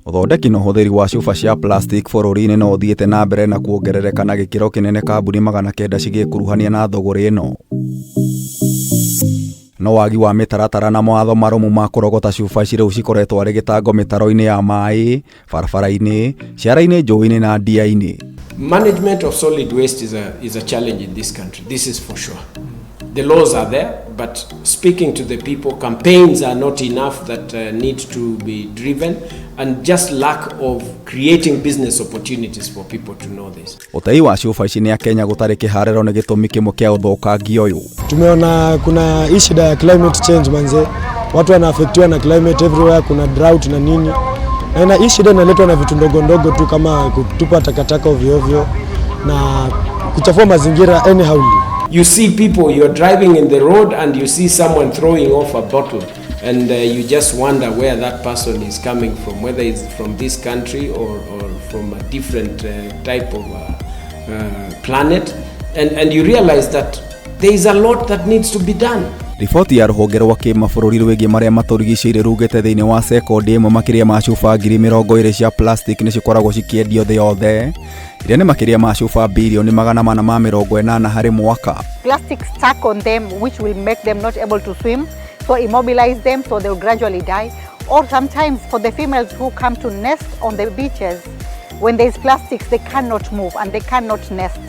Ũthondeki na ũhũthĩri wa cuba cia plastic bũrũri-inĩ no ũthiĩte na mbere na kuongerereka na gĩkĩro kĩnene kambuni 900 cigĩkuruhania na thũgũrĩ ĩno. No wagi wa mĩtaratara na mawatho marũmu ma kũrogota cuba ici rĩu cikoretwo arĩ gĩtango mĩtaro-inĩ ya maĩ, barabara-inĩ, ciara-inĩ, njũĩ-inĩ na ndia-inĩ. Management of solid waste is a challenge in this country. This is for sure. The laws are there, but speaking to the people, campaigns are not enough that need to be driven, and just lack of creating business opportunities for people to know this. Ũtei wa cuba ici nĩ Akenya gũtarĩ kĩharĩro nĩ gĩtũmi kĩmwe kĩa ũthũkangia ũyũ. Tumeona kuna hii shida ya climate change manze, watu wanaafektiwa na climate everywhere, kuna drought na nini, na hii shida inaletwa na vitu ndogo ndogo tu kama kutupa takataka ovyo ovyo na kuchafua mazingira anyhow. You see people, you're driving in the road and you see someone throwing off a bottle, and you just wonder where that person is coming from, whether it's from this country or from a different type of planet, and you realize that there is a lot that needs to be done. Riboti ya rũhonge rwa kĩmabũrũri rwĩgiĩ marĩa matũrigicĩirie rugĩte thĩinĩ wa sekondi ĩmwe makĩria ma cuba 20,000 cia plastic nĩ cikoragwo cikĩendio thĩ yothe, iria nĩ makĩria ma cuba birioni 480 harĩ mwaka. Plastic stuck on them, which will make them not able to swim, so immobilize them, so they'll gradually die. Or sometimes for the females who come to nest on the beaches, when there's plastics, they cannot move and they cannot nest.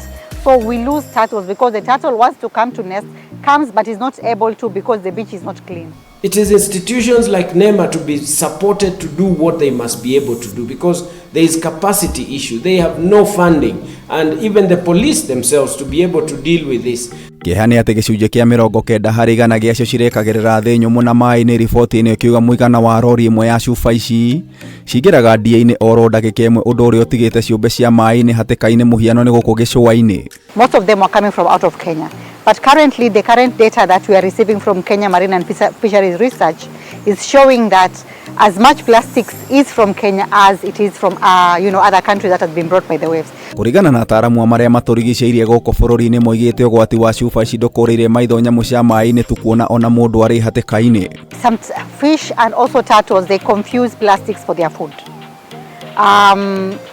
So we lose turtles because the turtle wants to come to nest, comes but is not able to because the beach is not clean. It is institutions like NEMA to be supported to do what they must be able to do, because there is capacity issue. They have no funding, and even the police themselves to be able to deal with this. Kĩeha nĩ atĩ gĩcunjĩ kĩa 90% gĩacio cirekagĩrĩra thĩ nyũmũ na maĩ-inĩ. Riboti ĩno ĩkiuga mũigana wa rori ĩmwe ya cuba ici cingĩraga ndia-inĩ oro ndagĩka ĩmwe, ũndũ ũrĩa ũtigĩte ciũmbe cia maĩ-inĩ hatĩka-inĩ mũhiano nĩ gũkũ gĩcũa-inĩ. Most of them are coming from out of Kenya. But currently, the current data that we are receiving from Kenya Marine and Fisheries Research is showing that as much plastics is from Kenya as it is from other countries that have been brought by the waves. Kũringana na ataaramu a marĩa matũrigicĩirie gũkũ bũrũri-inĩ moigĩte ũgwati wa cuba ici ndũkũrĩire maitho nyamũ cia maĩ-inĩ tu kuona ona mũndũ arĩ hatĩka-inĩ. Some fish and also turtles, they confuse plastics for their food.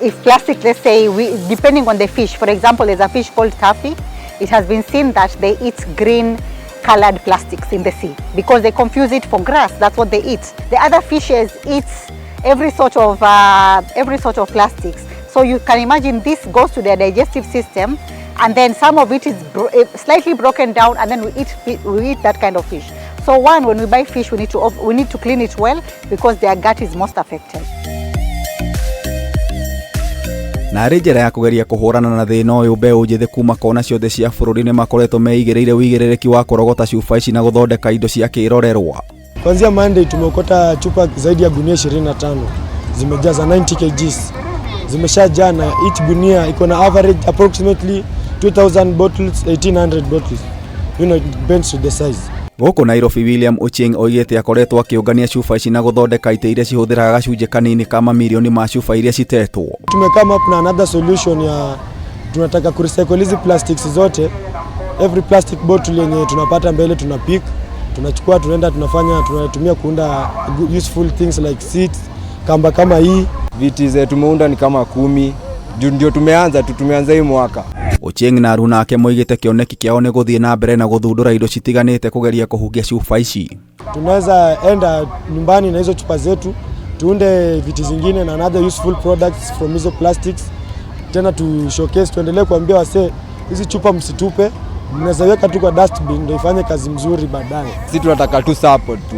If plastic, let's say, depending on the fish, for example, there's a fish called taffy. It has been seen that they eat green colored plastics in the sea because they confuse it for grass. That's what they eat. The other fishes eat every sort of plastics. So you can imagine this goes to their digestive system, and then some of it is slightly broken down, and then we eat that kind of fish. So one, when we buy fish, we need to clean it well because their gut is most affected. Na arĩ njĩra ya kũgeria kũhũrana na thĩna ũyũ, mbeũ njĩthĩ kuma kona ciothe cia bũrũri nĩ makoretwo meigĩrĩire ũigĩrĩrĩki wa kũrogota cuba ici na gũthondeka indo cia kĩrorerwa. Kuanzia Monday tumeokota chupa zaidi ya gunia 25 zimejaza 90 kgs, zimeshajaa, na each gunia iko na average approximately 2000 bottles, 1800 bottles, you know, it depends to the size. Gũkũ Nairobi, William Ochieng oigĩte akoretwo akĩũngania cuba ici na gũthondeka itĩ iria cihũthĩraga gacunjĩ kanini ka mamirioni ma cuba iria citetwo. Tumecome up na another solution ya tunataka kurecycle hizi plastics zote. Every plastic bottle yenye tunapata mbele tunapick, tunachukua, tunaenda tunafanya, tunatumia kuunda useful things like seats, kamba kama hii. Viti zetu tumeunda ni kama 10, ndio tumeanza tu, tumeanza hii mwaka. Ochieng na aruna ake moigĩte kĩoneki kĩao nĩ gũthiĩ na mbere na gũthundũra indo citiganĩte kũgeria kũhukia cuba ici. Tunaweza enda nyumbani na hizo chupa zetu tuunde viti zingine na another useful products from hizo plastics, tena tu showcase, tuendelee kuambia wasee hizi chupa msitupe, mnaweza weka tu kwa dustbin ndio ifanye kazi mzuri baadaye. Sisi tunataka tu support tu.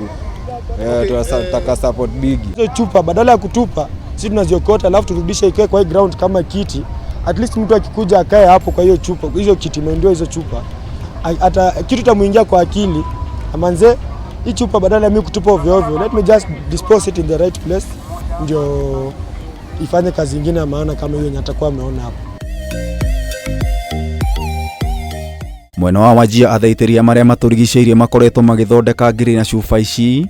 Tunataka support big. Hizo chupa badala ya kutupa sisi tunaziokota alafu turudishe ikae kwa hii ground kama kiti. At least mtu akikuja akae hapo kwa hiyo chupa, hizo kiti imeundiwa hizo chupa, hata kitu tamuingia kwa akili, amanze hii chupa badala ya mimi kutupa ovyo ovyo, let me just dispose it in the right place ndio ifanye kazi nyingine ya maana kama hiyo yenye atakuwa ameona hapo. Mwena wa Wajir athaitĩria marĩa matũrigicĩirie makoretwo magĩthondeka ngiri na cuba ici.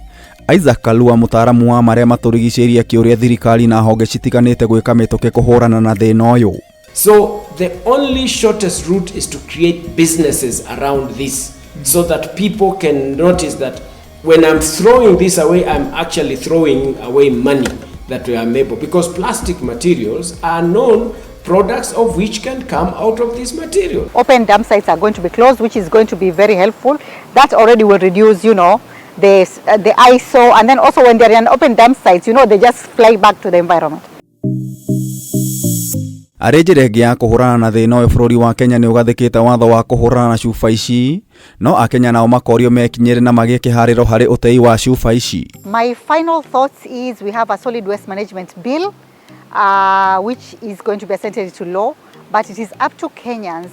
Isaac Kalua, mũtaaramu wa marĩa matũrigicĩirie, akĩũria thirikari na honge citiganĩte gwĩka mĩtũkĩ kũhũrana na thĩna ũyũ. So the only shortest route is to create businesses around this so that people can notice that when I'm throwing this away, I'm actually throwing away money. that we are able, because plastic materials are known products of which can come out of this material. Open dump sites are going to be closed, which is going to be very helpful. That already will reduce, the ISO, and then also when they're in open dump sites, they just fly back to the environment. Arĩ njĩra ĩngĩ ya kũhũrana na thĩna ũyũ, bũrũri wa Kenya nĩ ũgathĩkĩte watho wa kũhũrana na cuba ici, no akenya nao makorio mekinyĩre na magĩe kĩharĩro harĩ ũtei wa cuba ici. My final thoughts is we have a solid waste management bill, which is going to be assented to law, but it is up to Kenyans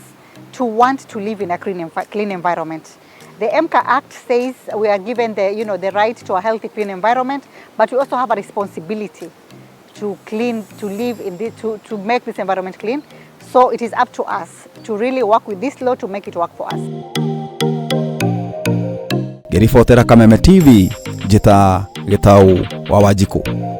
to want to live in a clean environment. The EMCA Act says we are given the right to a healthy, clean environment, but we also have a responsibility to clean, to live in the, to make this environment clean. So it is up to us to really work with this law to make it work for us. Ngĩribotera Kameme TV, njĩta Gĩtaũ wa Wanjikũ.